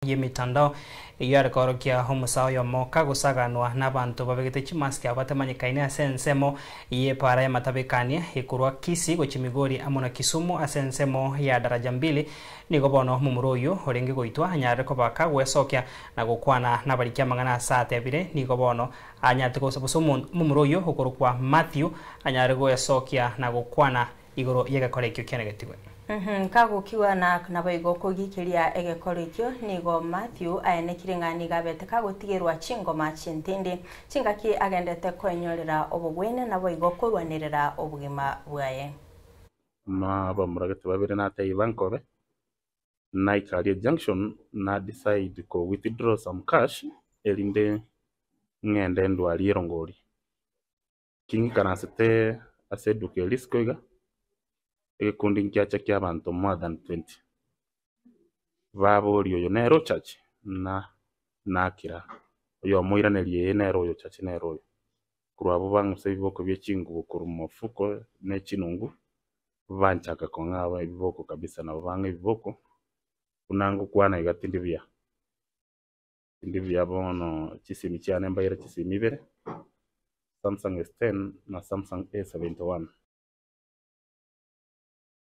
Y'emetandao eyio are koorokia omosae oyomo kagosaganwa n'abanto babegete chimask abo batamanyekaine ase ensemo y'epaara y'amatabekanie ekorwa Kisii gochia Migori amo na Kisumu ase ensemo ya Daraja Mbili. Nigo bono omomura oyio orenge goitwa anyarire koba kagwesokia na gokwana nabariki amang'ana ase atebire. Nigo bono anyarete gose omomura oyio okorokwa Mathew anyare gwesokia na gokwana igoro y'egekora ekio kianegetigwe. Kagokigwa na naboigo kogiikeria egekoro ekio, nigo Mathew aenekire ng'a nigo abete kagotigerwa chingoma chintindi, chingaki agendete koenyorera obogwenia naboigo korwanerera obogima bwaye. Buna abamuragete babere natebia nkobe, naika aria junction na decide ko withdraw some cash erinde ng'ende ndwarie erongori. King'ikaransete ase eduka eria isiko iga, egekundi nkiacha kia abanto more than 20. Baboria oyo nere ochache? Na nakira. Oyomo oiraneria ee nere oyo ochache nere oyo. Korwa abwo bang'usa ebiboko bie chingubo korwa mofuko ne chinungu, banchaka kong'a ebiboko kabisa nabo bang'a ebiboko, buna ngokwana iga tindi buya. Tindi buya bono chisimi chiane mbaire chisimi ibere, Samsung S10 na Samsung A71.